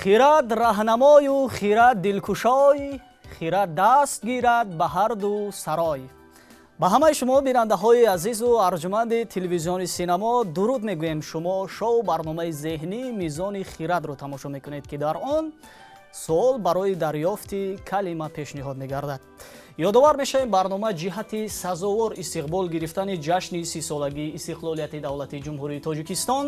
Хирад раҳнамою хирад дилкушой, хирад даст гирад ба ҳарду сарой. Ба ҳамаи шумо, бинандаҳои азизу арҷуманди телевизиони Синамо, дуруд мегӯем. Шумо шоу барномаи зеҳнӣ «Мизони хирадро» тамошо мекунед, ки дар он суол барои дарёфти калима пешниҳод мегардад. Ёдовар мешавем, барнома ҷиҳати сазовор истиқбол гирифтани ҷашни 30-солагии истиқлолияти давлати Ҷумҳурии Тоҷикистон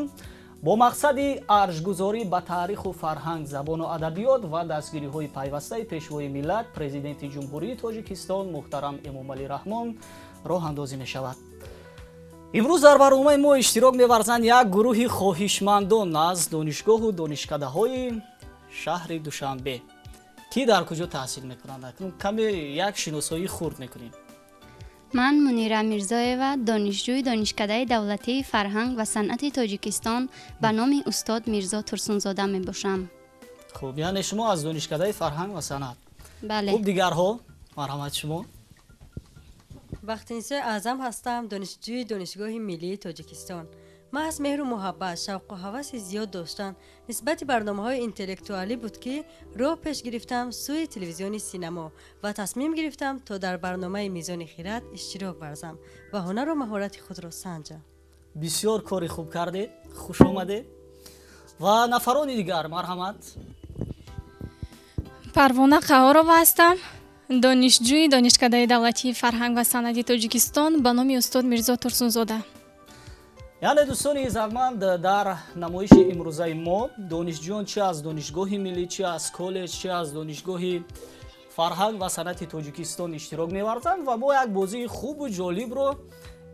бо мақсади арҷгузорӣ ба таъриху фарҳанг, забону адабиёт ва дастгириҳои пайвастаи Пешвои миллат, Президенти Ҷумҳурии Тоҷикистон муҳтарам Эмомалӣ Раҳмон роҳандозӣ мешавад. Имрӯз дар барномаи мо иштирок меварзанд як гурӯҳи хоҳишмандон аз донишгоҳу донишкадаҳои шаҳри Душанбе. Ки дар куҷо таҳсил мекунанд, акнун каме як шиносоии хурд мекунем. Ман Мунира Мирзоева, донишҷӯи Донишкадаи давлатии фарҳанг ва санъати Тоҷикистон ба номи устод Мирзо Турсунзода мебошам. Хуб, яъне шумо аз Донишкадаи фарҳанг ва санъат? Бале. Хуб, дигарҳо, марҳамат, шумо. Бахтинисои Аъзам ҳастам, донишҷӯи Донишгоҳи миллии Тоҷикистон. Маҳз меҳру муҳаббат, шавқу ҳаваси зиёд доштан нисбати барномаҳои интеллектуалӣ буд, ки роҳ пеш гирифтам сӯи телевизиони Синамо ва тасмим гирифтам, то дар барномаи «Мизони хирад» иштирок варзам ва ҳунару маҳорати худро санҷам. Бисёр кори хуб кардед, хуш омадед. Ва нафарони дигар, марҳамат. Парвона Қаҳорова ҳастам, донишҷӯи Донишкадаи давлатии фарҳанг ва санъати Тоҷикистон ба номи устод Мирзо Турсунзода. Яъне, дӯстони иззатманд, дар намоиши имрӯзаи мо донишҷӯён чи аз Донишгоҳи миллӣ, чи аз коллеҷ, чи аз Донишгоҳи фарҳанг ва санъати Тоҷикистон иштирок меварзанд ва мо як бозии хубу ҷолибро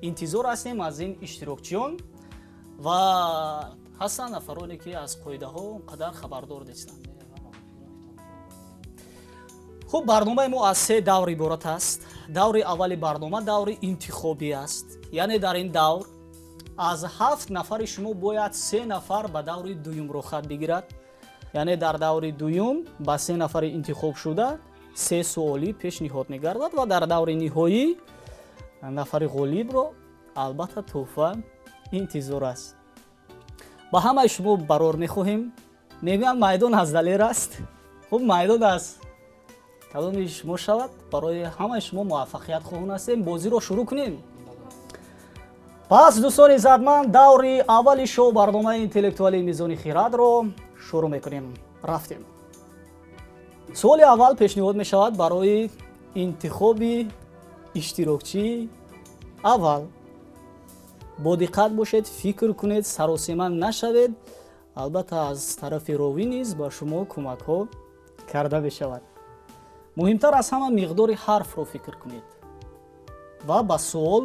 интизор ҳастем аз ин иштирокчиён. Ва ҳастанд нафароне, ки аз қоидаҳо он қадар хабардор нестанд. Хуб, барномаи мо аз се давр иборат аст. Даври аввали барнома даври интихобӣ аст, яъне дар ин давр аз ҳафт нафари шумо бояд се нафар ба даври дуюм роҳхат бигирад. Яъне дар даври дуюм ба се нафари интихобшуда се суолӣ пешниҳод мегардад ва дар даври ниҳоӣ нафари ғолибро албатта тӯҳфа интизор аст. Ба ҳамаи шумо барор мехоҳем. Мегӯянд, майдон аз далер аст. Хуб, майдон аз кадоми шумо шавад, барои ҳамаи шумо муваффақият хоҳон ҳастем. Бозиро шурӯъ кунем. Пас, дӯстони иззатманд, даври аввали шоу барномаи интеллектуалии «Мизони хирадро» шурӯъ мекунем. Рафтем. Суоли аввал пешниҳод мешавад барои интихоби иштирокчии аввал. Бо диққат бошед, фикр кунед, саросема нашавед. Албатта, аз тарафи ровӣ низ ба шумо кӯмакҳо карда мешавад. Муҳимтар аз ҳама, миқдори ҳарфро фикр кунед ва ба суол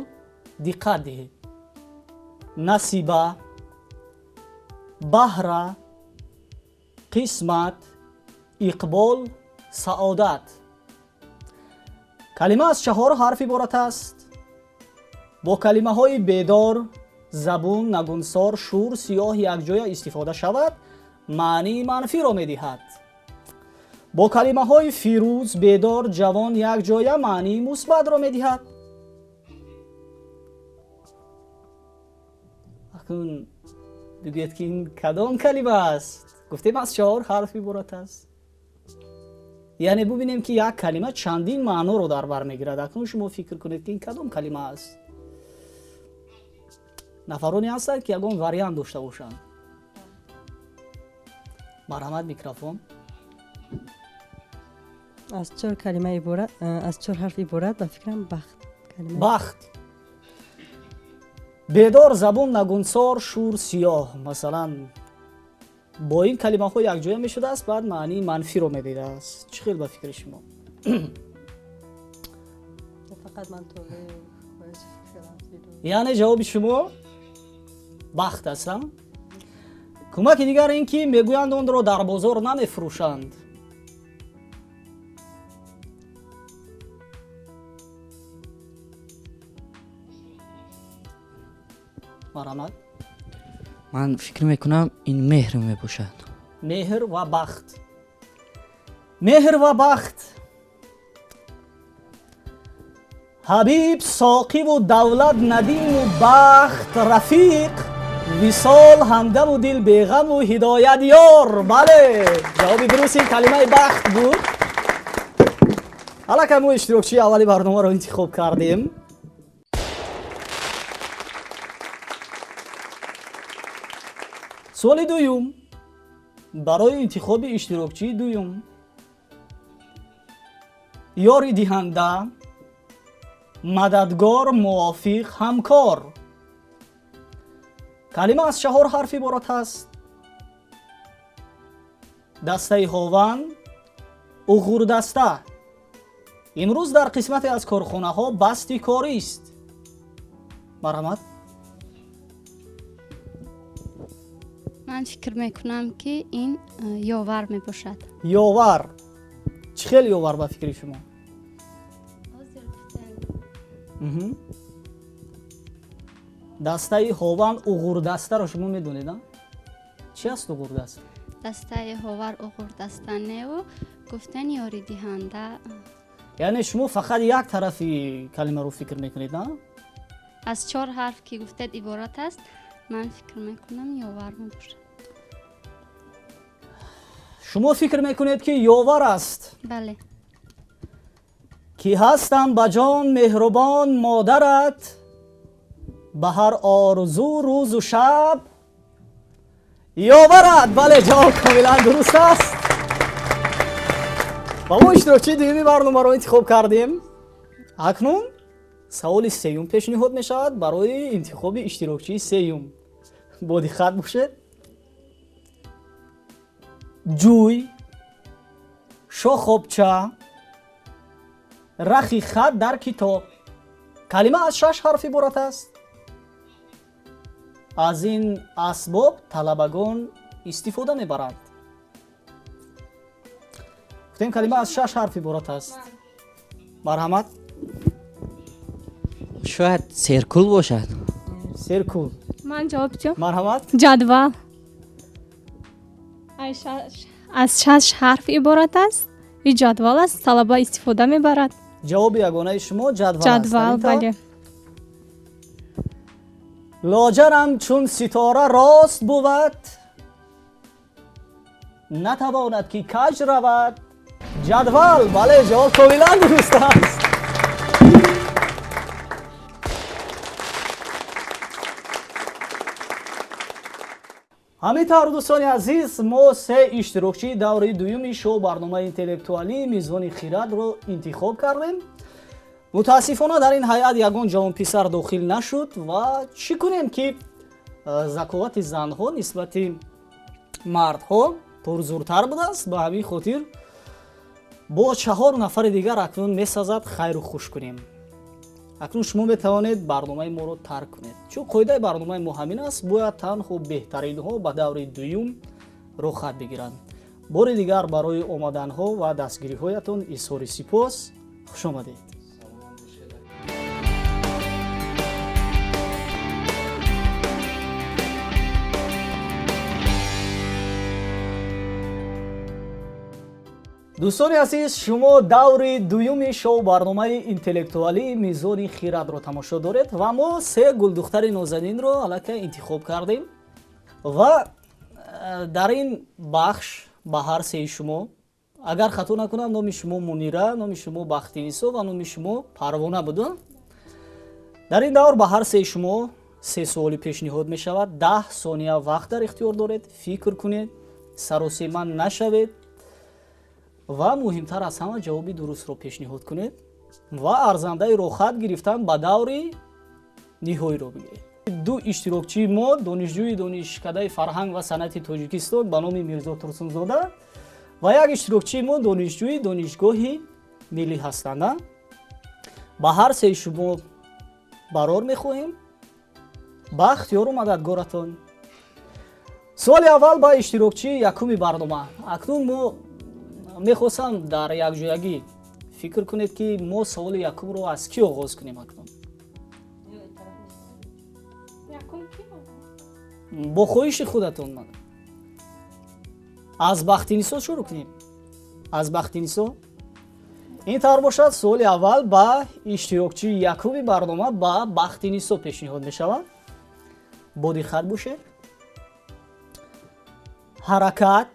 диққат диҳед. Насиба, баҳра, қисмат, иқбол, саодат. Калима аз чаҳор ҳарф иборат аст. Бо калимаҳои бедор, забун, нагунсор, шур, сиёҳ якҷоя истифода шавад, маънии манфиро медиҳад. Бо калимаҳои фирӯз, бедор, ҷавон якҷоя маънии мусбатро медиҳад. Акнун бигӯед, ки ин кадом калима аст? Гуфтем, аз чаҳор ҳарф иборат аст. Яъне бубинем, ки як калима чандин маъноро дар бар мегирад. Акнун шумо фикр кунед, ки ин кадом калима аст. Нафароне ҳастанд, ки ягон вариант дошта бошанд? Марҳамат, микрофон. Аз чор калима иборат, аз чор ҳарф иборат, ба фикрам, бахт. Бахт. Бедор, забун, нагунсор, шур, сиёҳ, масалан, бо ин калимаҳо якҷоя мешудааст, баъд маънии манфиро медидааст. Чӣ хел, ба фикри шумо? Фақат ман. Яъне ҷавоби шумо бахт аст? Кӯмаки дигар ин ки мегӯянд, онро дар бозор намефурӯшанд. Марҳамат. Ман фикр мекунам, ин меҳр мебошад. Меҳр ва бахт, меҳр ва бахт. Ҳабиб, соқиву давлат, надиму бахт, рафиқ. Висол, ҳамдаму дил беғаму ҳидоят ёр. Бале, ҷавоби дуруст ин калимаи бахт буд. Аллакай мо иштирокчии аввали барномаро интихоб кардем. Суоли дуюм барои интихоби иштирокчии дуюм. Ёри диҳанда, мададгор, мувофиқ, ҳамкор. Калима аз чаҳор ҳарф иборат аст. Дастаи ҳован, уғурдаста. Имрӯз дар қисмате аз корхонаҳо басти корист. Марҳамат. Ман фикр мекунам, ки ин ёвар мебошад. Ёвар. Чӣ хел ёвар ба фикри шумо? Дастаи ҳован уғурдастаро шумо медонед, а? Чӣ аст уғурдаста? Дастаи ҳовар уғурдаста неву гуфтан ёридиҳанда. Яъне шумо фақат як тарафи калимаро фикр мекунед, а? Аз чор ҳарф ки гуфтед иборат аст, ман фикр мекунам ёвар мебошад. Шумо фикр мекунед, ки ёвар аст? Бале. Ки ҳастам ба ҷон меҳрубон модарат, ба ҳар орзу рӯзу шаб ёварат. Бале, ҷавоб комилан дуруст аст. Ва мо иштирокчии дуюми барномаро интихоб кардем. Акнун саволи сеюм пешниҳод мешавад барои интихоби иштирокчии сеюм. Бо диққат бошед. Ҷӯй, шохобча, рахи хат дар китоб. Калима аз шаш ҳарф иборат аст. Аз ин асбоб талабагон истифода мебаранд. Гуфтем, калима аз шаш ҳарф иборат аст. Марҳамат. Шояд серкул бошад. Серкул. Ман ҷавоб диҳам. Марҳамат. Ҷадвал аз шаш ҳарф иборат аст. Ин ҷадвал аст, талаба истифода мебарад. Ҷавоби ягонаи шумо ҷадвал аст. Ҷадвал, бале. Лоҷарам чун ситора рост бувад, натавонад ки каҷ равад. Ҷадвал. Бале, ҷавоб комилан дуруст аст. Ҳамин тавр, дӯстони азиз, мо се иштирокчии даври дуюми шоу барномаи интеллектуалии Мизони хирадро интихоб кардем. Мутаассифона, дар ин ҳайат ягон ҷавонписар дохил нашуд. Ва чӣ кунем, ки заковати занҳо нисбати мардҳо пурзуртар будааст. Ба ҳамин хотир бо чаҳор нафари дигар акнун месазад хайру хуш кунем. Акнун шумо метавонед барномаи моро тарк кунед, чун қоидаи барномаи мо ҳамин аст: бояд танҳо беҳтаринҳо ба даври дуюм роҳхат бигиранд. Бори дигар барои омаданҳо ва дастгириҳоятон изҳори сипос. Хушомадед. Дӯстони азиз, шумо даври дуюми шоу барномаи интеллектуалии Мизони хирадро тамошо доред ва мо се гулдухтари нозанинро аллакай интихоб кардем ва дар ин бахш ба ҳар сеи шумо, агар хато накунам, номи шумо Мунира, номи шумо Бахтинисо ва номи шумо Парвона буд. Дар ин давр ба ҳар сеи шумо се суоли пешниҳод мешавад. 10 сония вақт дар ихтиёр доред, фикр кунед, саросема нашавед ва муҳимтар аз ҳама ҷавоби дурустро пешниҳод кунед ва арзандаи роҳхат гирифтан ба даври ниҳоиро бигиред. Ду иштирокчии мо донишҷӯи Донишкадаи фарҳанг ва санъати Тоҷикистон ба номи Мирзо Турсунзода ва як иштирокчии мо донишҷӯи Донишгоҳи миллӣ ҳастанд. Ба ҳар сеи шумо барор мехоҳем, бахт ёру мададгоратон. Суоли аввал ба иштирокчии якуми барнома. Акнун мо мехостам дар якҷоягӣ фикр кунед, ки мо саволи якумро аз кӣ оғоз кунем. Акнун бо хоҳиши худатон аз Бахтинисо шурӯъ кунем. Аз Бахтинисо. Ин тавр бошад, суоли аввал ба иштирокчии якуми барнома, ба Бахтинисо пешниҳод мешавад. Бо диққат бошед. Ҳаракат,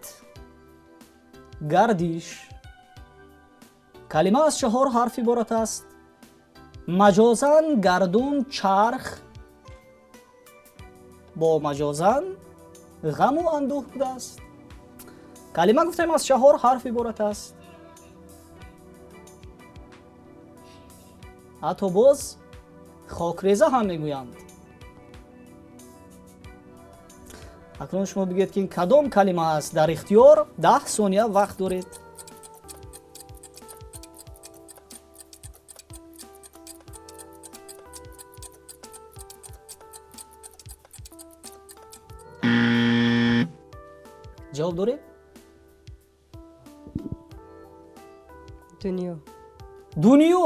гардиш. Калима аз чаҳор ҳарф иборат аст. Маҷозан гардун, чарх, бо маҷозан ғаму андӯҳ будааст. Калима гуфтем аз чаҳор ҳарф иборат аст. Ҳатто боз хокреза ҳам мегӯянд. Акнун шумо бигӯед, ки ин кадом калима аст. Дар ихтиёр 10 сония вақт доред. Ҷавоб доред? Дунё. Дунё?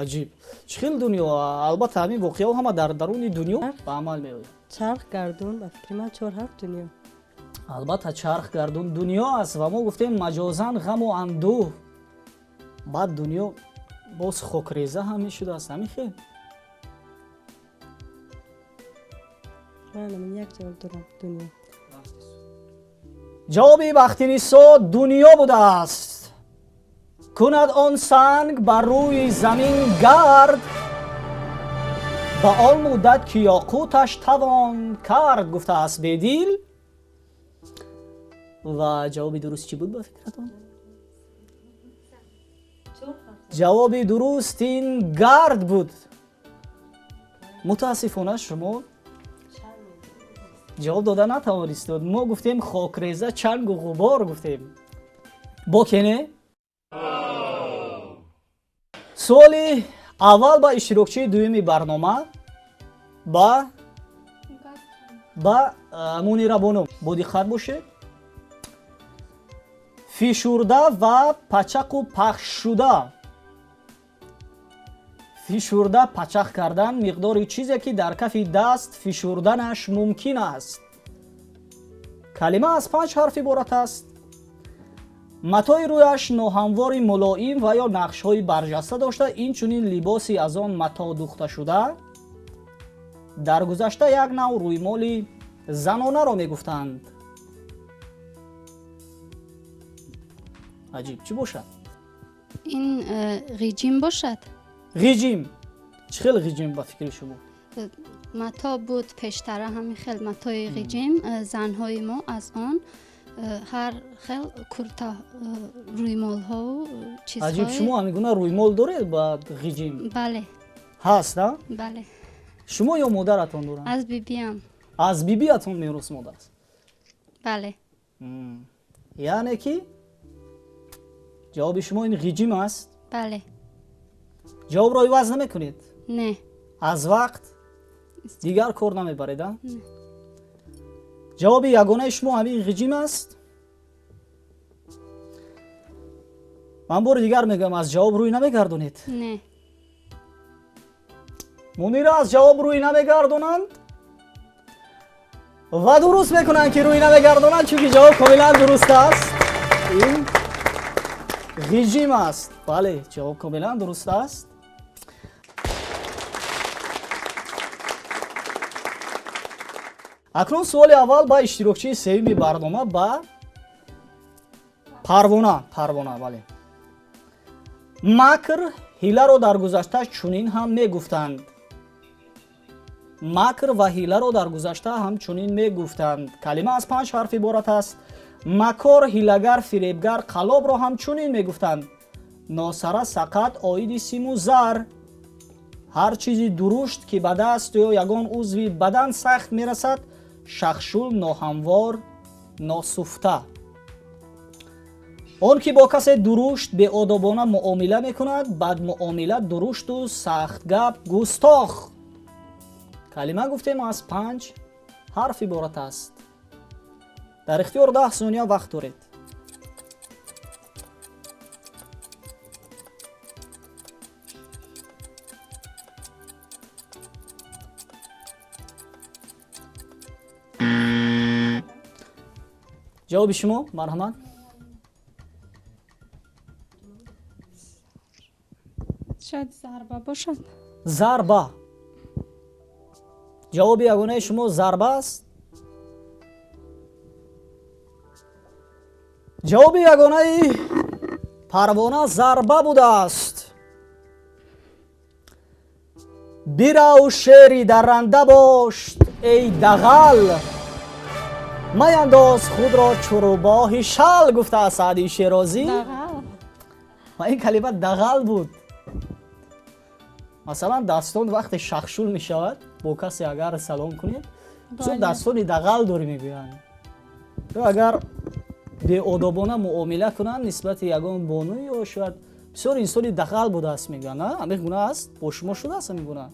Аҷиб, чӣ хел дунё? Албатта, ҳамин воқеаҳо ҳама дар даруни дунё ба амал меояд. Чарх, гардун, ба фикри ман чор ҳарф, дунё. Албатта, чарх, гардун, дунё аст ва мо гуфтем маҷозан ғаму андӯҳ. Баъд дунё боз хокреза ҳам мешудааст, ҳамин хел? Ман як ҷавоб дорам, дунё. Ҷавоби Бахтинисо дунё будааст. Кунад он санг бар рӯи замин гард, ба он муддат ки ёқуташ тавон кард, гуфтааст Бедил. Ва ҷавоби дуруст чӣ буд ба фикратон? Ҷавоби дуруст ин гард буд. Мутаассифона, шумо ҷавоб дода натавонистед. Мо гуфтем хокреза, чангу ғубор гуфтем. Бокене? Суоли аввал ба иштирокчии дуюми барнома, ба Мунирабону. Бодиққат бошед. Фишурда ва пачақу пахшшуда. Фишурда пачақ кардан миқдори чизе, ки дар кафи даст фишурданаш мумкин аст. Калима аз панҷ ҳарф иборат аст. Матои рӯяш ноҳамвори мулоим ва ё нақшҳои барҷаста дошта, инчунин либоси аз он мато духташуда. Дар гузашта як нав рӯймоли занонаро мегуфтанд. Аҷиб, чӣ бошад? Ин ғиҷим бошад? Ғиҷим? Чӣ хел ғиҷим ба фикри шумо? Мато буд пештара, ҳамин хел матои ғиҷим. Занҳои мо аз он ҳар хел курта, рӯймолҳову чизҳои. Аҷиб, шумо ҳамин гуна рӯймол доред ба ғиҷим? Бале. Ҳаст, а? Бале. Шумо ё модаратон доранд? Аз бибиам. Аз бибиатон мерос мондааст? Бале. Яъне ки ҷавоби шумо ин ғиҷим аст? Бале. Ҷавобро иваз намекунед? Не. Аз вақт дигар кор намебаред, а? Не. Ҷавоби ягонаи шумо ҳамин ғиҷим аст? Ман бори дигар мегӯям, аз ҷавоб рӯй намегардонед? Не. Мунира аз ҷавоб рӯй намегардонанд ва дуруст мекунанд, ки рӯй намегардонанд, чунки ҷавоб комилан дуруст аст. Ин ғиҷим аст. Бале, ҷавоб комилан дуруст аст. Акнун суоли аввал ба иштирокчии сеюми барнома, ба Парвона. Парвона, бале. Макр, ҳиларо дар гузашта чунин ҳам мегуфтанд. Макр ва ҳиларо дар гузашта ҳам чунин мегуфтанд. Калима аз панҷ ҳарф иборат аст. Макор, ҳилагар, фиребгар, қалобро ҳам чунин мегуфтанд. Носара, сақат, оиди симу зар. Ҳар чизи дурушт, ки ба даст ё ягон узви бадан сахт мерасад, шахшул, ноҳамвор, носуфта. Он ки бо касе дурушт, беодобона муомила мекунад, бадмуомила, дурушту сахтгап, густох. Калима гуфтем аз панҷ ҳарф иборат аст. Дар ихтиёр 10 сония вақт доред. Ҷавоби шумо, марҳамат. Шояд зарба бошад. Зарба. Ҷавоби ягонаи шумо зарба аст? Ҷавоби ягонаи Парвона зарба будааст. Бирав, шери дарранда бош, эй дағал, маяндоз худро чу рӯбоҳи шал, гуфтааст Саъдии Шерозӣ. Ва ин калима дағал буд. Масалан, дастон вақте шахшул мешавад, бо касе агар салом кунед, бисёр дастони дағал дорӣ мегӯянд. Ё агар беодобона муомила кунанд нисбати ягон бону, ё шояд бисёр инсони дағал будааст мегӯянд. Ҳамин гуна аст? Бо шумо шудааст ҳамин гуна?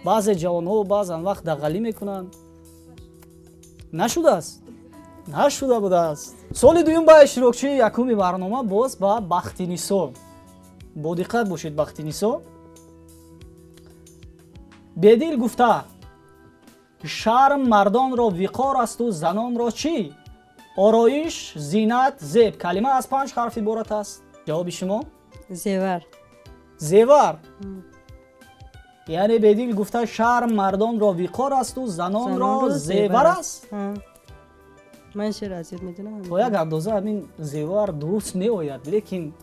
Баъзе ҷавонҳо баъзан вақт дағалӣ мекунанд. Нашудааст? Нашуда будааст. Суоли дуюм ба иштирокчии якуми барнома боз ба Бахтинисо. Бо диққат бошед, Бахтинисо. Бедил гуфта: шарм мардонро виқор асту занонро чӣ? Ороиш, зинат, зеб. Калима аз 5 ҳарф иборат аст. Ҷавоби шумо? Зевар. Зевар. Яъне Бедил гуфта шарм мардонро виқор асту занонро зевар аст? Ман шеър аз ёд медонам. То як андоза ҳамин зевар дуруст меояд, лекин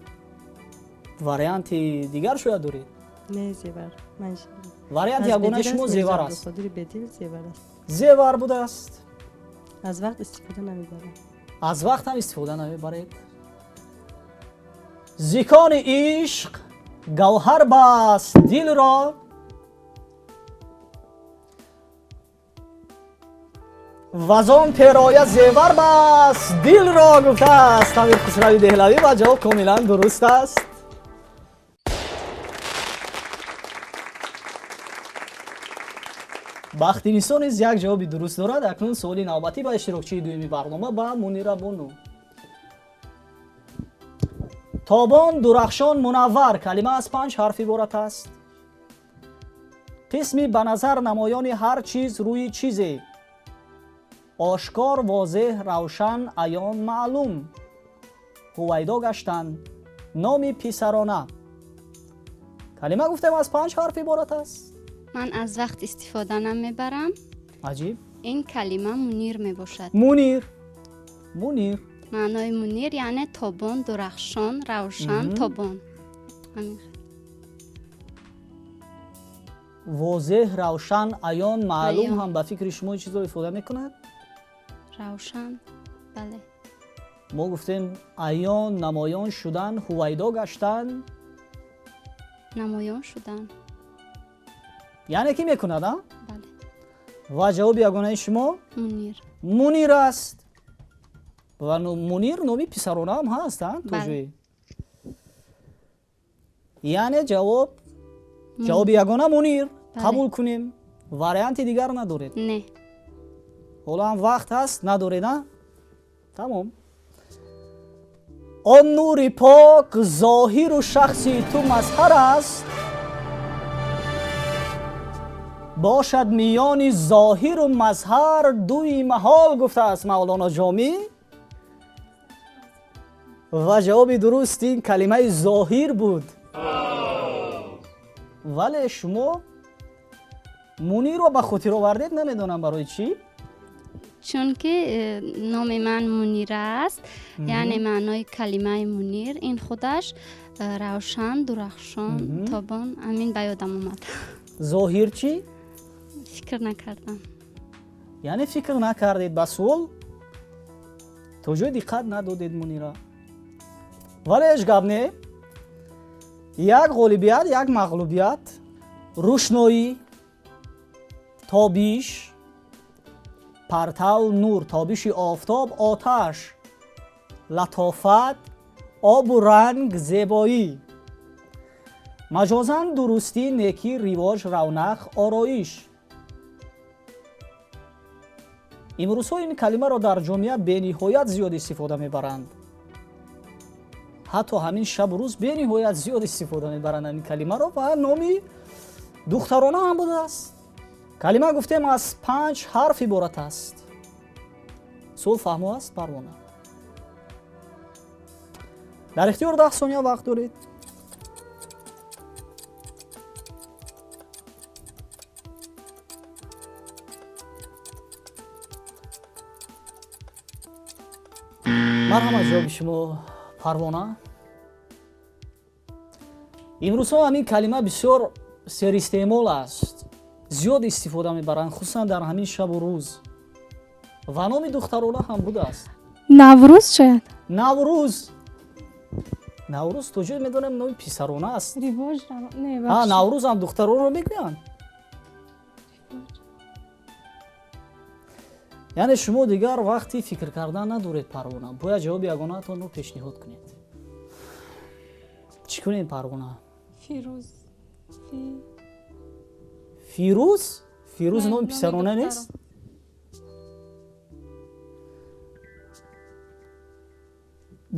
варианти дигар шояд доред? Не, зевар. Варианти ягонаи шумо зевар аст. Бедил зевар аст. Зевар будааст. Аз вақт истифода намебарам. Аз вақт ҳам истифода намебаред. Зикони ишқ гавҳар баст дилро, вазон пероя зевар баст дилро, гуфтааст Амир Хусрави Деҳлавӣ ва ҷавоб комилан дуруст аст. Бахтинисо низ як ҷавоби дуруст дорад. Акнун суоли навбатӣ ба иштирокчии дуюми барнома, ба Мунира бону. Тобон, дурахшон, мунаввар. Калима аз 5 ҳарф иборат аст. Қисми ба назар намоёни ҳар чиз, рӯи чизе. Ошкор, возеҳ, равшан, аён, маълум. Ҳувайдо гаштан. Номи писарона. Калима гуфтем аз 5 ҳарф иборат аст. Ман аз вақт истифода намебарам. Аҷиб. Ин калима мунир мебошад. Мунир. Мунир. Маънои мунир яъне тобон, дурахшон, равшан, тобон. Возеҳ, равшан, аён, маълум ҳам ба фикри шумо ин чизро ифода мекунад? Равшан, бале. Мо гуфтем аён, намоён шудан, ҳувайдо гаштан. Намоён шудан. Яъне ки мекунад, а? Бале. Ва ҷавоби ягонаи шумо? Мунир. Мунир аст. Ва Мунир номи писарона ҳам ҳаст, а? То ҷое. Яъне ҷавоби ягона Мунир. Қабул кунем. Варианти дигар надоред? Не. Ҳоло ҳам вақт ҳаст, надоред, а? Тамом. Он нури пок зоҳиру шахси ту мазҳар аст, бошад миёни зоҳиру мазҳар дуи маҳол, гуфтааст Мавлоно Ҷомӣ. Ва ҷавоби дуруст ин калимаи зоҳир буд. Вале шумо Мунирро ба хотир овардед, намедонам барои чӣ? Чунки номи ман Мунира аст, яъне маънои калимаи мунир ин худаш равшан, дурахшон, тобон, ҳамин ба ёдам омад. Зоҳир чӣ? Фикр накардам. Яъне фикр накардед ба суол? То ҷой диққат надодед, Мунира. Вале ҳеҷ гап не. Як ғолибият, як мағлубият. Рӯшноӣ, тобиш, партав, нур, тобиши офтоб, оташ, латофат, обу ранг, зебоӣ. Маҷозан дурустӣ, некӣ, ривоҷ, равнақ, ороиш. Имрӯзҳо ин калимаро дар ҷомеа бениҳоят зиёд истифода мебаранд. Ҳатто ҳамин шабу рӯз бениҳоят зиёд истифода мебаранд ҳамин калимаро ва номи духтарона ҳам будааст. Калима гуфтем аз 5 ҳарф иборат аст. Суол фаҳмо аст, Парвона? Дар ихтиёр 10 сония вақт доред. Марҳамат, ҷавоби шумо, Парвона. Имрӯзҳо ҳамин калима бисёр серистеъмол аст, зиёд истифода мебаранд, хусусан дар ҳамин шабу рӯз, ва номи духтарона ҳам будааст. Наврӯз шояд. Наврӯз. Наврӯз то ҷое медонам номи писарона аст. Наврӯз ҳам духтаронро мегӯянд. Яъне шумо дигар вақти фикр кардан надоред, Парвона, бояд ҷавоби ягонаатонро пешниҳод кунед. Чӣ кунем, Парвона? Фирӯз. Фирӯз? Фирӯз номи писарона нест?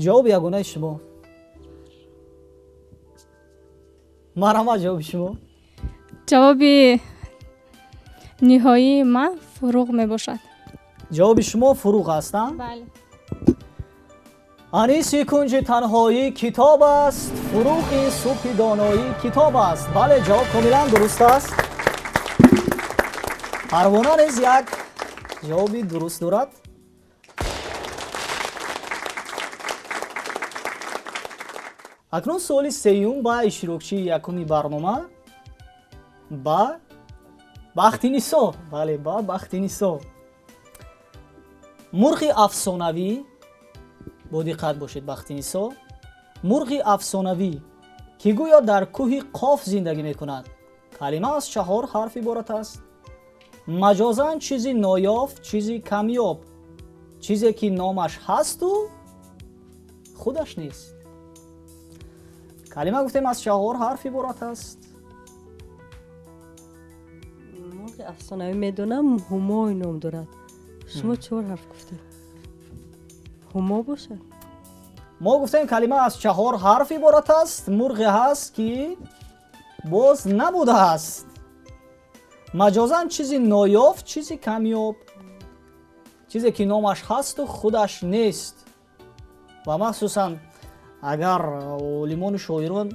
Ҷавоби ягонаи шумо. Марҳамат, ҷавоби шумо. Ҷавоби ниҳоии ман Фуруғ мебошад. Ҷавоби шумо Фуруғ аст? Бале. Аниси кунҷи танҳоӣ китоб аст, фуруғи субҳи доноӣ китоб аст. Бале, ҷавоб комилан дуруст аст. Парвона низ як ҷавоби дуруст дорад. Акнун суоли сеюм ба иштирокчии якуми барнома, ба Бахтинисо. Бале, ба Бахтинисо. Мурғи афсонавӣ, бо диққат бошед, Бахтинисо, мурғи афсонавӣ ки гӯё дар кӯҳи Қоф зиндагӣ мекунад, калима аз 4 ҳарф иборат аст. Маҷозан чизи ноёфт, чизи камёб, чизе ки номаш ҳасту худаш нест. Калима гуфтем аз 4 ҳарф иборат аст. Мурғи афсонавӣ медонам, Ҳумой ном дорад. Шумо 4 ҳарф гуфтед. Ҳумо бошад? Мо гуфтем калима аз 4 ҳарф иборат аст. Мурғе ҳаст ки боз набудааст. Маҷозан чизи ноёфт, чизи камёб, чизе ки номаш ҳасту худаш нест. Ва махсусан агар олимону шоирон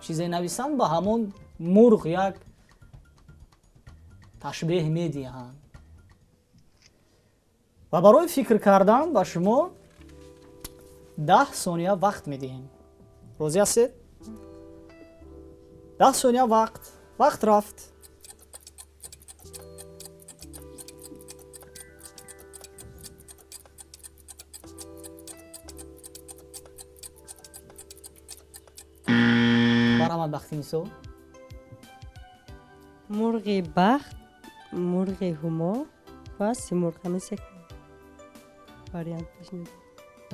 чизе нависанд, ба ҳамон мурғ як ташбеҳ медиҳанд. Ва барои фикр кардан ба шумо 10 сония вақт медиҳем. Розӣ ҳастед? 10 сония вақт. Вақт рафт. Марҳамат, Бахтинисо. Мурғи бахт, мурғи ҳумо ва симурғ. Ҳамин се вариант пешниҳод.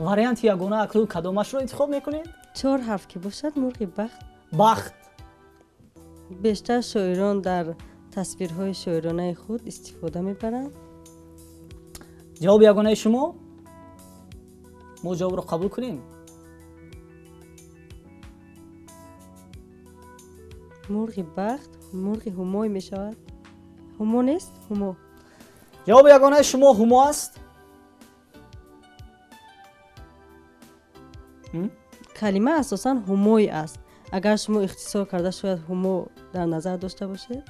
Варианти ягона акнун кадомашро интихоб мекунед? 4 ҳарф ки бошад, мурғи бахт. Бахт. Бештар шоирон дар тасвирҳои шоиронаи худ истифода мебаранд. Ҷавоби ягонаи шумо? Мо ҷавобро қабул кунем? Мурғи бахт, мурғи ҳумой мешавад. Ҳумо нест? Ҳумо. Ҷавоби ягонаи шумо ҳумо аст? Калима асосан ҳумой аст. Агар шумо ихтисор карда шояд ҳумо дар назар дошта бошед.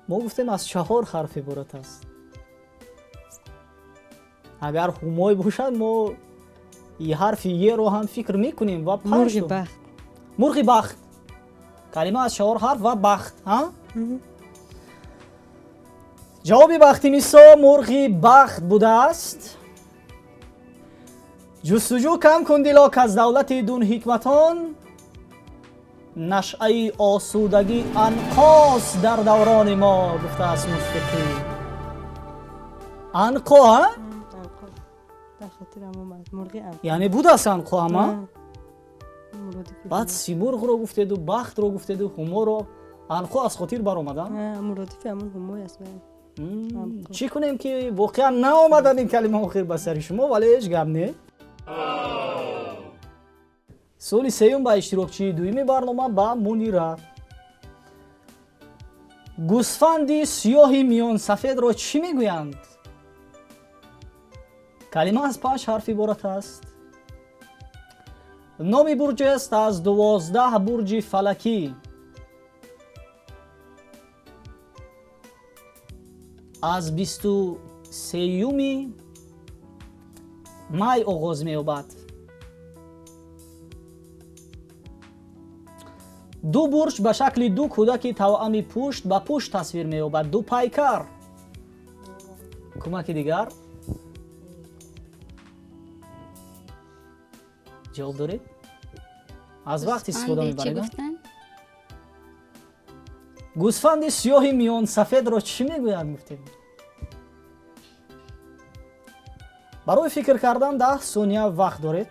Мо гуфтем аз 4 ҳарф иборат аст. Агар ҳумой бошад, мо ҳарфи еро ҳам фикр мекунем ва мурғи бахт. Мурғи бахт. Калима аз 4 ҳарф ва бахт, ҳа? Ҷавоби Бахтинисо мурғи бахт будааст. Ҷустуҷӯ кам кун дило, к аз давлати дун ҳикматон, нашъаи осудагӣ анқос дар даврони мо, гуфтааст Мушфиқӣ. Анқо, ҳа? Яъне будааст анқо ама? Баъд симурғро гуфтеду, бахтро гуфтеду, ҳуморо. Анқо аз хотир баромадан? Муродифи ҳамон ҳумой аст. Чӣ кунем ки воқеан наомадад ин калима охир ба сари шумо, вале ҳеҷ гап не. Суоли сеюм ба иштирокчии дуюми барнома, ба Мунира. Гӯсфанди сиёҳи миёнсафедро чӣ мегӯянд? Калима аз 5 ҳарф иборат аст. Номи бурҷест аз 12 бурҷи фалакӣ. Аз 23 Май оғоз меёбад. Ду бурҷ ба шакли ду кӯдаки тавъами пушт ба пушт тасвир меёбад. Ду пайкар. Кӯмаки дигар. Ҷавоб доред? Аз вақт истифода мебаред? Гӯсфанди сиёҳи миёнсафедро чӣ мегӯянд гуфтем? Барои фикр кардан 10 сония вақт доред.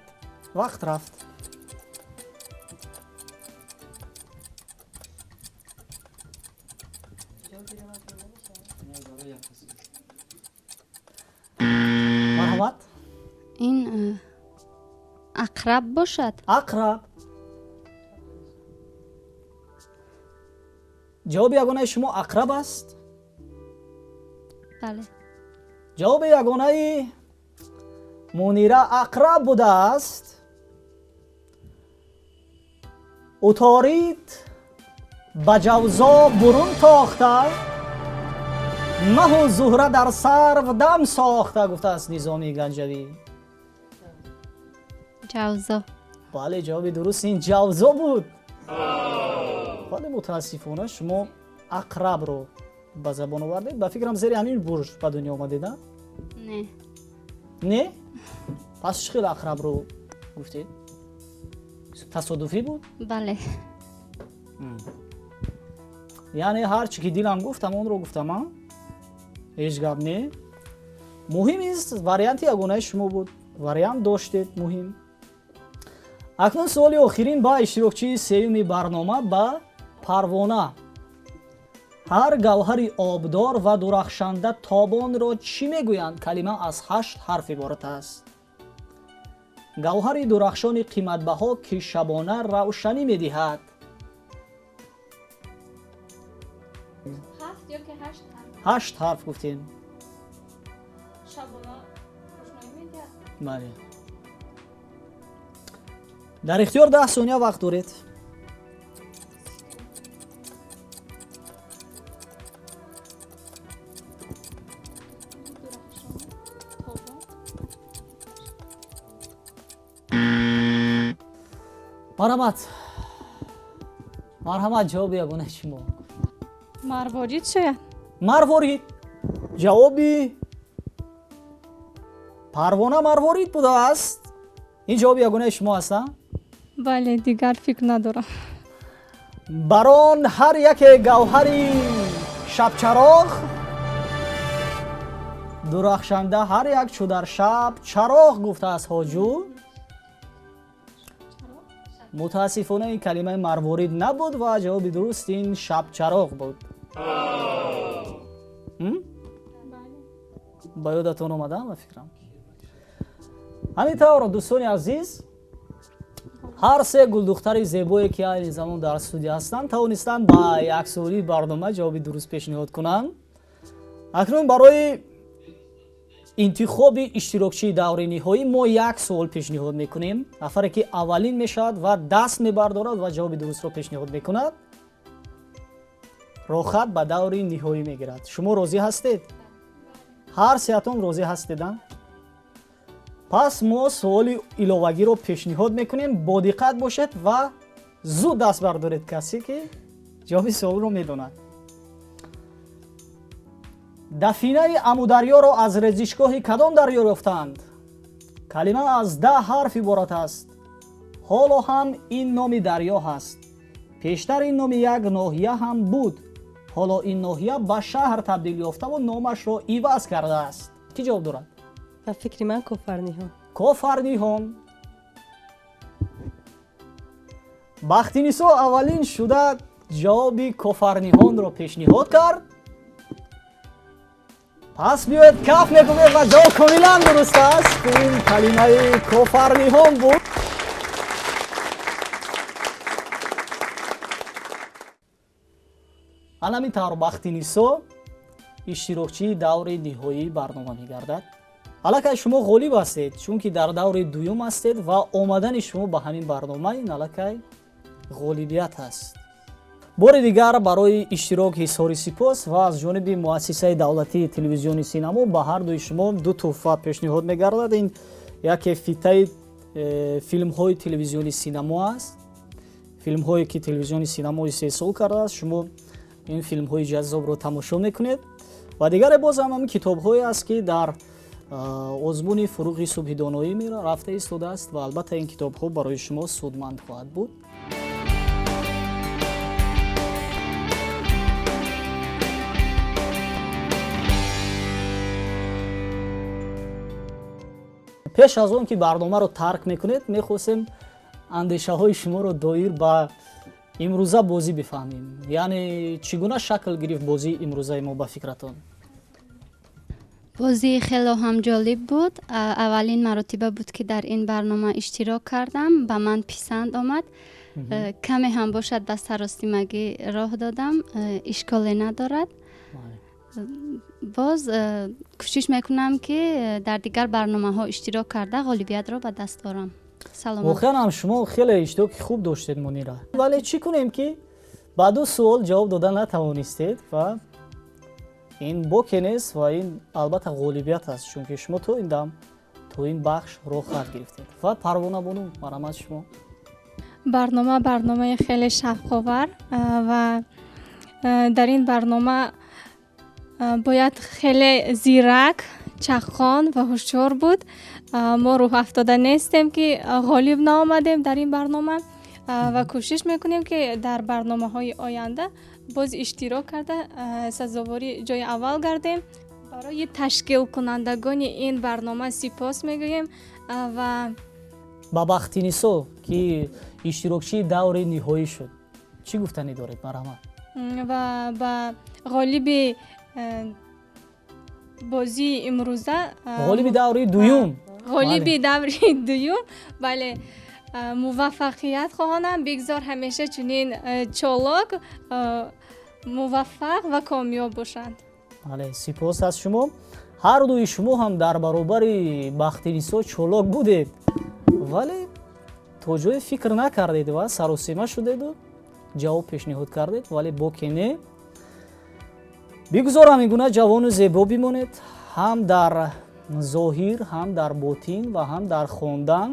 Вақт рафт. Марҳамат. Ин ақраб бошад? Ақраб. Ҷавоби ягонаи шумо ақраб аст? Бале. Ҷавоби ягонаи Мунира ақраб будааст. Уторид ба ҷавзо бурун тохта, маҳу зуҳра дар сарв дам сохта, гуфтааст Низомии Ганҷавӣ. Ҷавзо. Бале, ҷавоби дуруст ин ҷавзо буд. Вале мутаассифона шумо ақрабро ба забон овардед. Ба фикрам зери ҳамин бурҷ ба дунё омадед, а? Не. Не? Пас чӣ хел ақрабро гуфтед? Тасодуфӣ буд? Бале. Яъне ҳар чӣ ки дилам гуфт, ҳамонро гуфтам, а? Ҳеҷ гап не. Муҳим ист варианти ягонаи шумо буд. Вариант доштед, муҳим. Акнун суоли охирин ба иштирокчии сеюми барнома, ба Парвона. Ҳар гавҳари обдор ва дурахшанда тобонро чӣ мегӯянд? Калима аз 8 ҳарф иборат аст. Гавҳари дурахшони қиматбаҳо, ки шабона равшанӣ медиҳад. 7 ё ки 8 ҳарф? 8 ҳарф гуфтем. Шабона равшанӣ медиҳад? Бале. Дар ихтиёр 10 сония вақт доред. Марҳамат. Марҳамат, ҷавоби ягонаи шумо. Марворид шояд? Марворид. Ҷавоби Парвона марворид будааст. Ин ҷавоби ягонаи шумо аст, а? Бале, дигар фикр надорам. Барон ҳар яке гавҳари шабчароғ, дурахшанда ҳар як чу дар шаб чароғ, гуфтааст ҳоҷу. Мутаассифона ин калимаи марворид набуд ва ҷавоби дуруст ин шабчароғ буд. Ба ёдатон омадам, ба фикрам. Ҳамин тавр, дӯстони азиз, ҳар се гулдухтари зебое ки айни замон дар студия ҳастанд, тавонистанд ба яксуолии барнома ҷавоби дуруст пешниҳод кунанд. Акнун барои интихоби иштирокчии даври ниҳоӣ мо як суол пешниҳод мекунем. Нафаре ки аввалин мешавад ва даст мебардорад ва ҷавоби дурустро пешниҳод мекунад, рохат ба даври ниҳоӣ мегирад. Шумо розӣ ҳастед? Ҳар сеатон розӣ ҳастед, а? Пас мо суоли иловагиро пешниҳод мекунем. Бо диққат бошед ва зуд даст бардоред касе ки ҷавоби суолро медонад. Дафинаи Амударёро аз резишгоҳи кадом дарё ёфтанд? Калима аз 10 ҳарф иборат аст. Ҳоло ҳам ин номи дарё ҳаст. Пештар ин номи як ноҳия ҳам буд. Ҳоло ин ноҳия ба шаҳр табдил ёфтаву номашро иваз кардааст. Кӣ ҷавоб дорад? Ба фикри ман Кофарниҳон. Кофарниҳон. Бахтинисо аввалин шуда ҷавоби Кофарниҳонро пешниҳод кард. Пас биёед каф мекунем ва ҷавоб комилан дуруст аст. Ин калимаи Кофарниҳон буд. Ҳамин тавр Бахтинисо иштирокчии даври ниҳоии барнома мегардад. Аллакай шумо ғолиб ҳастед, чунки дар даври дуюм ҳастед ва омадани шумо ба ҳамин барнома ин аллакай ғолибият аст. Бори дигар барои иштирок ҳисори сипос ва аз ҷониби муассисаи давлатии телевизиони синамо ба ҳар дуи шумо ду тӯҳфа пешниҳод мегардад. Ин Яке фитаи филмҳои телевизиони синамо аст, филмҳое ки телевизиони синамо истеҳсол кардааст, шумо ин филмҳои ҷаззобро тамошо мекунед. Ва дигаре боз ҳам ҳамин китобҳое аст, ки дар озмуни фуруғи субҳи доноӣ рафта истодааст ва албатта ин китобҳо барои шумо судманд хоҳад буд. Пеш аз он ки барномаро тарк мекунед, мехостем андешаҳои шуморо доир ба имрӯза бозӣ бифаҳмем. Яъне чӣ гуна шакл гирифт бозии имрӯзаи мо ба фикратон? Бозӣ хело ҳам ҷолиб буд. Аввалин маротиба буд, ки дар ин барнома иштирок кардам, ба ман писанд омад. Каме ҳам бошад ба саросимагӣ роҳ додам, ишколе надорад. Боз кӯшиш мекунам, ки дар дигар барномаҳо иштирок карда ғолибиятро ба даст орам. Саломат. Воқеан ҳам шумо хеле иштироки хуб доштед, Мунира, вале чӣ кунем, ки ба ду суол ҷавоб дода натавонистед ва ин боке нест ва ин албатта ғолибият аст, чунки шумо то ин дам то ин бахш роҳхат гирифтед. Ва Парвона бону, марҳамат шумо. Барнома барномаи хеле шавқовар ва дар ин барнома бояд хеле зирак, чаққон ва ҳушёр буд. Мо рӯҳафтода нестем, ки ғолиб наомадем дар ин барнома ва кӯшиш мекунем, ки дар барномаҳои оянда боз иштирок карда сазовори ҷои аввал гардем. Барои ташкилкунандагони ин барнома сипос мегӯем ва ба Бахтинисо, ки иштирокчии даври ниҳоӣ шуд, чӣ гуфтанӣ доред? Марҳамат. Ва ба ғолиби бозии имрӯза, ғолиби даври дуюм, ғолиби даври дуюм, бале, муваффақият хоҳонам. Бигзор ҳамеша чунин чолок, муваффақ ва комёб бошанд. Бале, сипос аз шумо. Ҳар дуи шумо ҳам дар баробари Бахтинисо чолок будед, вале то ҷое фикр накардед ва саросима шудеду ҷавоб пешниҳод кардед, вале боке не. Бигузор ҳамин гуна ҷавону зебо бимонед, ҳам дар зоҳир, ҳам дар ботин ва ҳам дар хондан.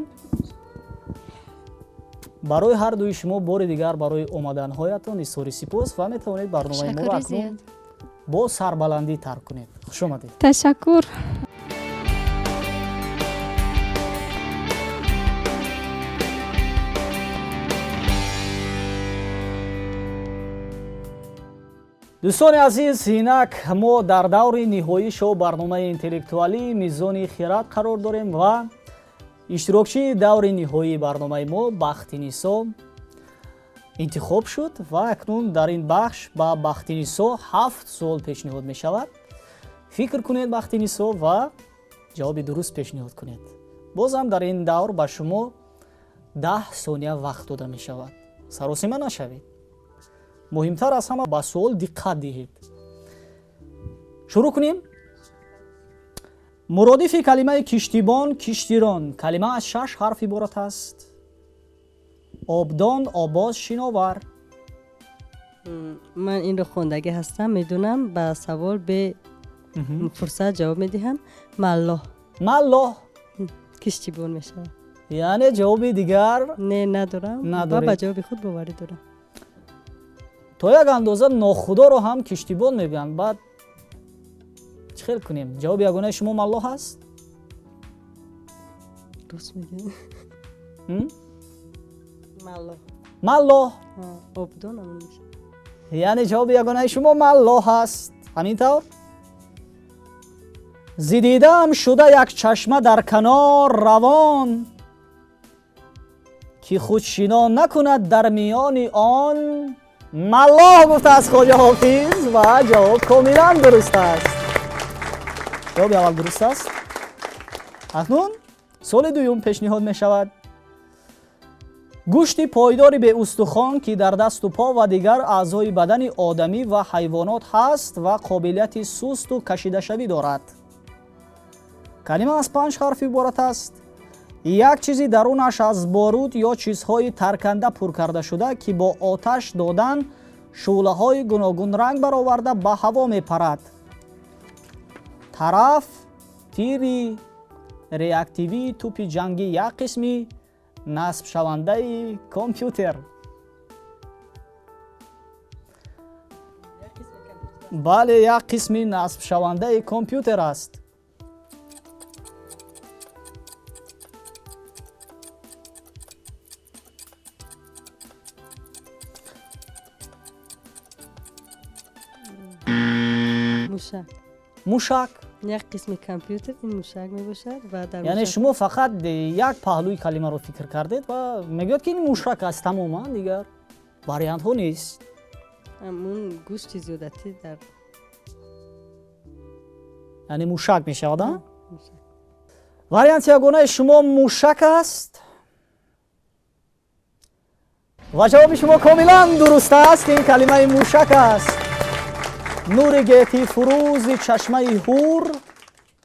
Барои ҳар дуи шумо бори дигар барои омаданҳоятон изҳори сипос ва метавонед барномаи моро акнун бо сарбаландӣ тарк кунед. Хуш омадед. Ташаккур. Дӯстони азиз, инак мо дар даври ниҳоии шоу барномаи интеллектуалии Мизони хирад қарор дорем ва иштирокчии даври ниҳоии барномаи мо Бахтинисо интихоб шуд ва акнун дар ин бахш ба Бахтинисо 7 суол пешниҳод мешавад. Фикр кунед, Бахтинисо, ва ҷавоби дуруст пешниҳод кунед. Бозам дар ин давр ба шумо 10 сония вақт дода мешавад. Саросима нашавед. Муҳимтар аз ҳама ба суол диққат диҳед. Шурӯъ кунем. Муродифи калимаи киштибон, киштирон. Калима аз 6 ҳарф иборат аст. Обдон, обоз, шиновар. Ман инро хондагӣ ҳастам, медонам, ба савол бе фурсат ҷавоб медиҳам. Маллоҳ. Маллоҳ. Киштибон мешавад. Яъне ҷавоби дигар не, надорам. Надоред. Ва ба ҷавоби худ боварӣ дорам. То як андоза нохудоро ҳам киштибон мегӯянд. Баъд чӣ хел кунем? Ҷавоби ягонаи шумо маллоҳ аст? Дуруст мегӯед. Маллоҳ. Маллоҳ. Обдон ҳам мешавад. Яъне ҷавоби ягонаи шумо маллоҳ аст. Ҳамин тавр? Зидидаам шуда як чашма дар канор равон, ки худшино накунад дар миёни он. Маллоҳ гуфтааст Хоҷа Ҳофиз ва ҷавоб комилан дуруст аст. Ҷавоби аввал дуруст аст. Акнун суоли дуюм пешниҳод мешавад. Гӯшти пойдори беустухон, ки дар дасту по ва дигар аъзои бадани одамӣ ва ҳайвонот ҳаст ва қобилияти сусту кашидашавӣ дорад. Калима аз 5 ҳарф иборат аст. Як чизи дарунаш аз боруд ё чизҳои тарканда пур карда шуда, ки бо оташ додан шӯълаҳои гуногунранг бароварда ба ҳаво мепарад. Тараф, тири, Реактивии тӯпи ҷангӣ, як қисми насбшавандаи компютер. Бале, як қисми насбшавандаи компютер аст. Мушак. Мушак. Як қисми компютер ин мушак мебошад ва дар яъне шумо фақат як паҳлӯи калимаро фикр кардед ва мегӯяд ки ин мушак аст, тамоман, дигар вариантҳо нест. Ҳамун гӯшти зиёдатӣ дар яъне мушак мешавад, а? Варианти ягонаи шумо мушак аст ва ҷавоби шумо комилан дуруст аст. Ин калимаи мушак аст. Нури гетӣ фурӯзи чашмаи ҳур,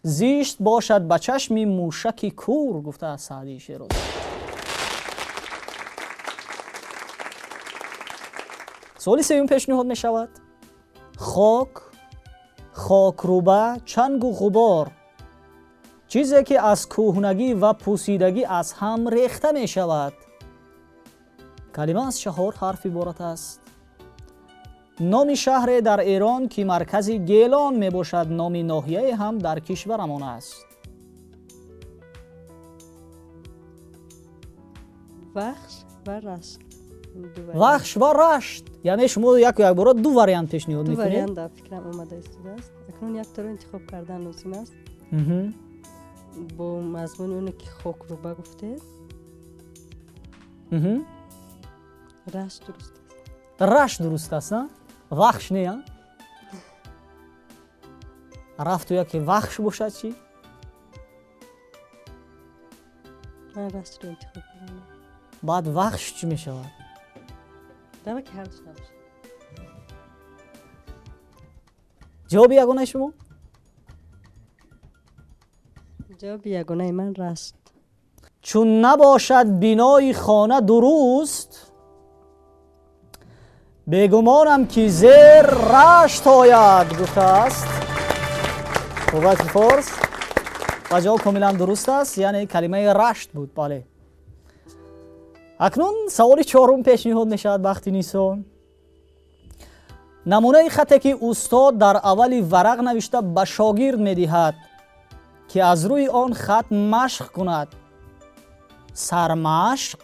зишт бошад ба чашми мушаки кур, гуфтааст Саъдии Шерозӣ. Суоли сеюм пешниҳод мешавад. Хок, хокруба, чангу ғубор, чизе ки аз кӯҳнагӣ ва пусидагӣ аз ҳам рехта мешавад. Калима аз чаҳор ҳарф иборат аст. Номи шаҳре дар Эрон ки маркази Гелон мебошад, номи ноҳияе ҳам дар кишварамон аст. Вахш ва Рашт. Вахш ва Рашт. Яъне шумо яку якбора ду вариант пешниҳод Ду мекунед? Вариант дар фикрам омада истодааст. Акнун якторо интихоб кардан лозим аст. Бо мазмуни оне ки хокруба гуфтед, Рашт дуруст аст. Рашт дуруст аст, а? Вахш не, а? Рафту яке вахш бошад чӣ? Ман Раштро интихоб кардам. Баъд вахш чӣ мешавад? Дава ки ҳардуш набошад. Ҷавоби ягонаи шумо? Ҷавоби ягонаи ман Рашт. Чун набошад бинои хона дуруст, бегумонам ки зер рашт ояд, гуфтааст Қуввати форс ва ҷавоб комилан дуруст аст, яъне калимаи рашт буд. Бале, акнун саволи чорум пешниҳод мешавад. Бахти Нисо, намунаи хате ки устод дар аввали варақ навишта ба шогирд медиҳад, ки аз рӯи он хат машқ кунад, сармашқ.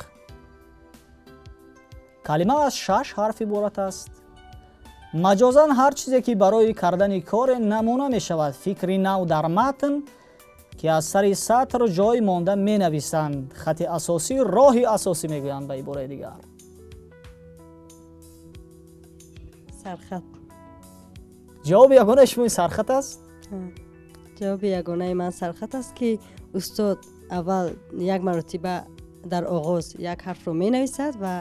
Калима аз шаш ҳарф иборат аст. Маҷозан ҳар чизе ки барои кардани коре намуна мешавад. Фикри нав дар матн ки аз сари сатр ҷой монда менависанд. Хати асосӣ, роҳи асосӣ мегӯянд ба ибораи дигар. Сархат. Ҷавоби ягонаи шумо сархат аст? Ҷавоби ягонаи ман сархат аст, ки устод аввал як маротиба дар оғоз як ҳарфро менависад ва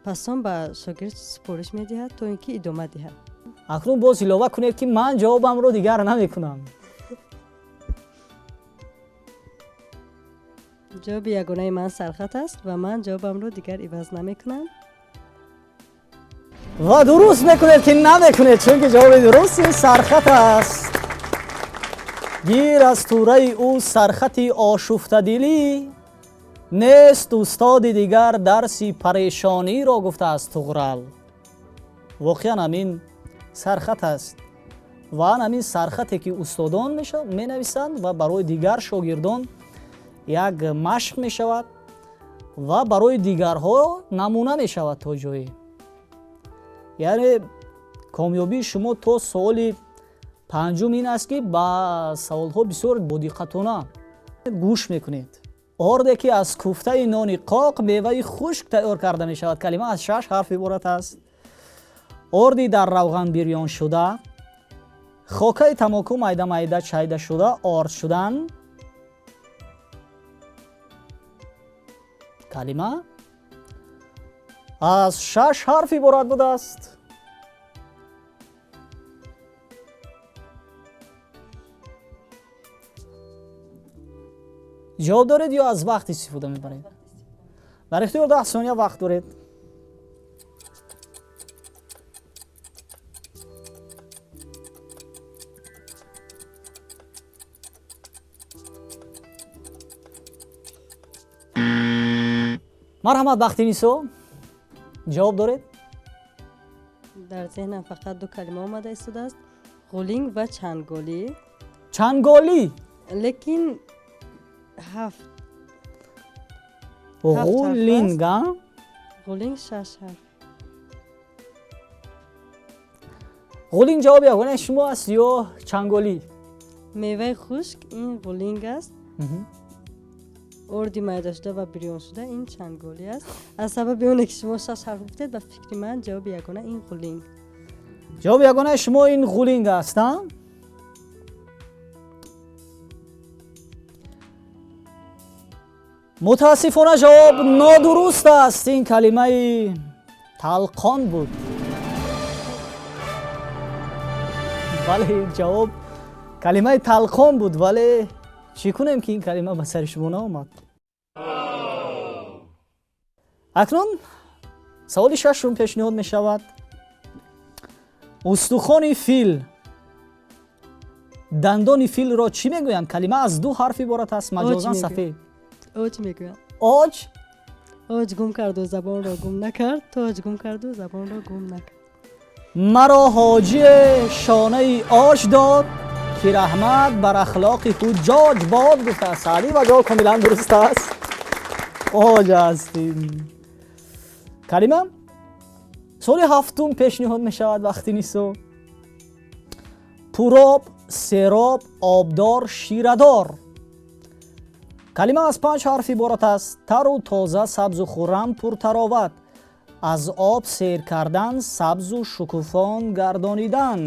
пас он ба шогирд супориш медиҳад, то ин ки идома диҳад. Акнун боз илова кунед, ки ман ҷавобамро дигар намекунам. Ҷавоби ягонаи ман сархат аст ва ман ҷавобамро дигар иваз намекунам. Ва дуруст мекунед, ки намекунед, чунки ҷавоби дуруст ин сархат аст. Гир аз тураи ӯ сархати ошуфтадилӣ, нест устоди дигар дарси парешониро, гуфтааст Туғрал. Воқеан ҳамин сархат аст ва ан ҳамин сархате ки устодон менависанд ва барои дигар шогирдон як машқ мешавад ва барои дигарҳо намуна мешавад то ҷое. Яъне комёбии шумо то суоли панҷум ин аст, ки ба саволҳо бисёр бодиққатона гӯш мекунед. Орде ки аз куфтаи нони қоқ меваи хушк тайёр карда мешавад. Калима аз шаш ҳарф иборат аст. Орди дар равған бирён шуда, хокаи тамоку майда майда чайда шуда, орд шудан. Калима аз шаш ҳарф иборат будааст. Ҷавоб доред ё аз вақт истифода мебаред? Дар ихтиёр 10 сония вақт доред. Марҳамат, Бахтинисо, ҷавоб доред? Дар зеҳнам фақат ду калима омада истодааст: ғулинг ва чанголӣ. Чанголӣ, лекин ҳафт. Ғулинг, а? Ғулинг шаш ҳарф. Ғулинг ҷавоби ягонаи шумо аст ё чанголӣ? Меваи хушк ин ғулинг аст, орди майдашуда ва бирёншуда ин чанголӣ аст. Аз сабаби оне ки шумо шаш ҳарф гуфтед, ба фикри ман ҷавоби ягона ин ғулинг. Ҷавоби ягонаи шумо ин ғулинг аст, а? Мутаассифона, ҷавоб нодуруст аст. Ин калимаи талқон буд. Бале, ҷавоб калимаи талқон буд, вале чӣ кунем, ки ин калима ба сари шумо наомад. Акнун саволи шашум пешниҳод мешавад. Устухони фил, дандони филро чӣ мегӯянд? Калима аз ду ҳарф иборат аст, маҷозан сафед. Оҷ мегӯянд. Оҷ? Оҷ гум карду забонро гум накард, тоҷ гум карду забонро гум накард. Маро ҳоҷие шонаи оҷ дод, ки раҳмат бар ахлоқи ҳуҷҷоҷ бод, гуфтааст Саъдӣ, ва ҷавоб комилан дуруст аст. Оҷ аст ин калима. Соли ҳафтум пешниҳод мешавад, Бахтинисо. Пуроб, сероб, обдор, ширадор. Калима аз панҷ ҳарф иборат аст. Тару тоза, сабзу хуррам, пуртароват, аз об сер кардан, сабзу шукуфон гардонидан,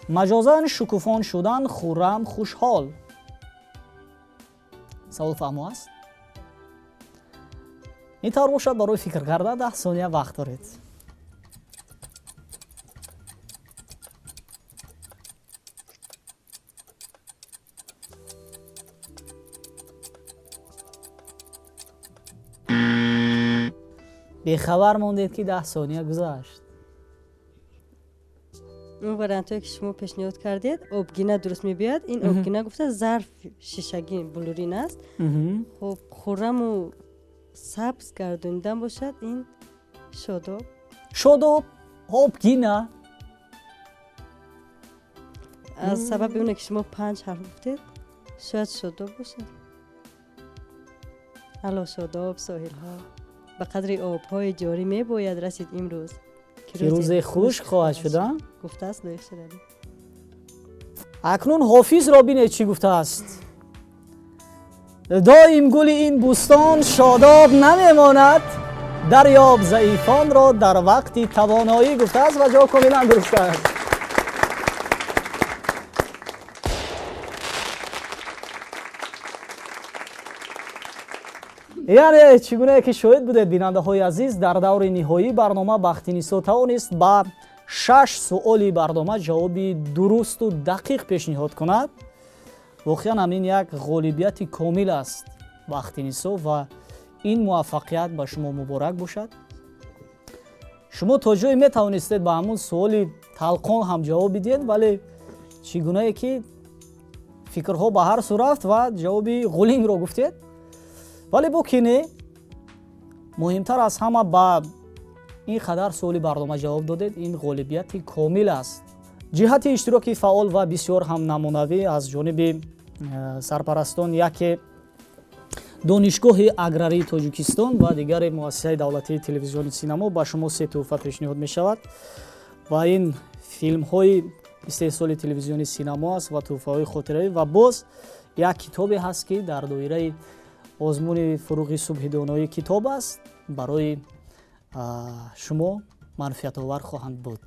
маҷозан шукуфон шудан, хуррам, хушҳол. Савол фаҳмо аст? Ин тавр бошад, барои фикр кардан 10 сония вақт доред. Бехабар мондед, ки 10 сония гузашт. Он вариантҳое ки шумо пешниҳод кардед, обгина дуруст мебиёяд. Ин обгина гуфта зарф шишагин булурин аст. Хуб, хурраму сабз гардонидан бошад, ин шодоб. Шодоб, обгина. Аз сабаби оне ки шумо панҷ ҳарф гуфтед, шояд шодоб бошад. Ало шодоб соҳилҳо, ба қадри обҳои ҷорӣ мебояд расид имрӯз, ки рӯзе хушк хоҳад шуд, гуфтааст Лоиқ Шералӣ. Акнун Ҳофизро бинед, чӣ гуфтааст: доим гули ин бӯстон шодоб намемонад, дарёб заифонро дар вақти тавоноӣ, гуфтааст ва ҷавоб комилан дуруст аст. Яъне чӣ гунае ки шоҳид будед, бинандаҳои азиз, дар даври ниҳоии барнома Бахтинисо тавонист ба шаш суоли барнома ҷавоби дурусту дақиқ пешниҳод кунад. Воқеан ҳамин як ғолибияти комил аст, Бахтинисо, ва ин муваффақият ба шумо муборак бошад. Шумо то ҷое метавонистед ба ҳамун суоли талқон ҳам ҷавоб бидиҳед, вале чӣ гунае ки фикрҳо ба ҳар сӯ рафт ва ҷавоби ғулингро гуфтед. Вале бо ки не, муҳимтар аз ҳама ба ин қадар суоли барнома ҷавоб додед, ин ғолибияти комил аст. Ҷиҳати иштироки фаъол ва бисёр ҳам намунавӣ аз ҷониби сарпарастон, яке Донишгоҳи аграрии Тоҷикистон ва дигари Муассисаи давлатии телевизиони Синамо, ба шумо се тӯҳфа пешниҳод мешавад ва ин филмҳои истеҳсоли телевизиони Синамо аст ва тӯҳфаҳои хотиравӣ, ва боз як китобе ҳаст, ки дар доираи озмуни фуруғи субҳи доноӣ китоб аст, барои шумо манфиатовар хоҳанд буд.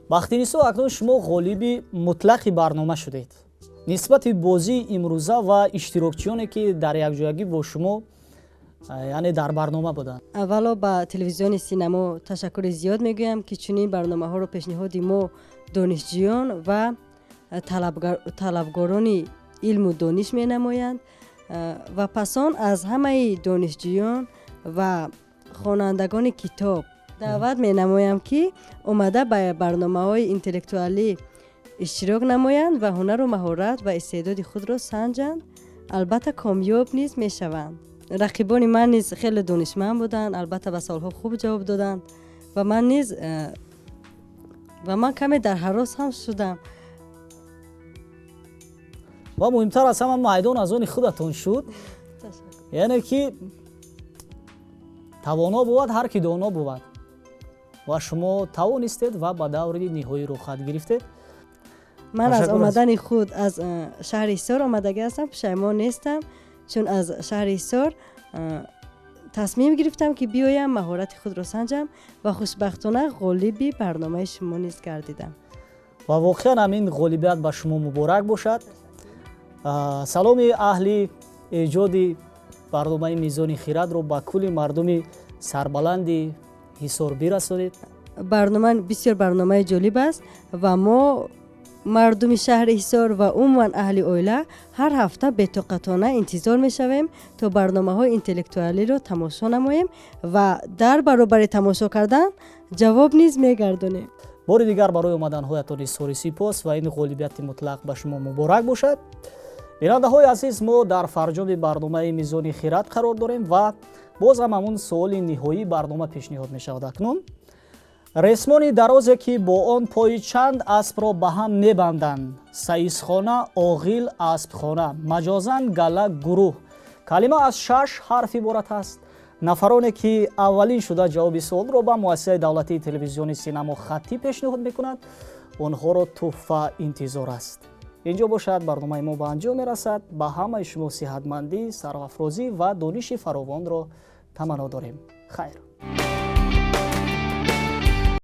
Бахтинисо, акнун шумо ғолиби мутлақи барнома шудед. Нисбати бозии имрӯза ва иштирокчиёне, ки дар якҷоягӣ бо шумо, яъне дар барнома буданд. Аввало ба телевизиони Синамо ташаккури зиёд мегӯям, ки чунин барномаҳоро пешниҳоди мо донишҷӯён ва талабгорони илму дониш менамоянд, ва пас он аз ҳамаи донишҷӯён ва хонандагони китоб Даъват менамоям, ки омада ба барномаҳои интеллектуалӣ иштирок намоянд ва ҳунару маҳорат ва истеъдоди худро санҷанд. Албатта, комёб низ мешаванд. Рақибони ман низ хеле донишманд буданд, албатта, ба саволҳо хуб ҷавоб доданд ва ман низ ва ман каме дар ҳарос ҳам шудам. Ва муҳимтар аз ҳама, майдон аз они худатон шуд, яъне ки тавоно бувад ҳар ки доно бувад, ва шумо тавонистед ва ба даври ниҳоӣ рӯхат гирифтед. Ман аз омадани худ аз шаҳри Ҳисор омадагӣ ҳастам, пушаймон нестам, чун аз шаҳри Ҳисор тасмим гирифтам, ки биёям, маҳорати худро санҷам ва хушбахтона ғолиби барномаи шумо низ гардидам. Ва воқеан ҳам ин ғолибият ба шумо муборак бошад. Саломи аҳли эҷоди барномаи Мизони хирадро ба кулли мардуми сарбаланди Ҳисор бирасонед. Барнома бисёр барномаи ҷолиб аст ва мо, мардуми шаҳри Ҳисор ва умуман аҳли оила, ҳар ҳафта бетоқатона интизор мешавем, то барномаҳои интеллектуалиро тамошо намоем ва дар баробари тамошо кардан ҷавоб низ мегардонем. Бори дигар барои омаданҳоятон изҳори сипос ва ин ғолибияти мутлақ ба шумо муборак бошад. Бинандаҳои азиз, мо дар фарҷоми барномаи Мизони хирад қарор дорем ва боз ҳам ҳамун суоли ниҳоии барнома пешниҳод мешавад акнун. Ресмони дарозе, ки бо он пои чанд аспро ба ҳам мебанданд: саисхона, оғил, аспхона, маҷозан гала, гурӯҳ. Калима аз шаш ҳарф иборат аст. Нафароне, ки аввалин шуда ҷавоби суолро ба муассисаи давлатии телевизиони синамо хаттӣ пешниҳод мекунад, онҳоро тӯҳфа интизор аст. Инҷо бошад, барномаи мо ба анҷом мерасад. Ба ҳамаи шумо сиҳатмандӣ, сарафрозӣ ва дониши фаровонро таманно дорем. Хайр.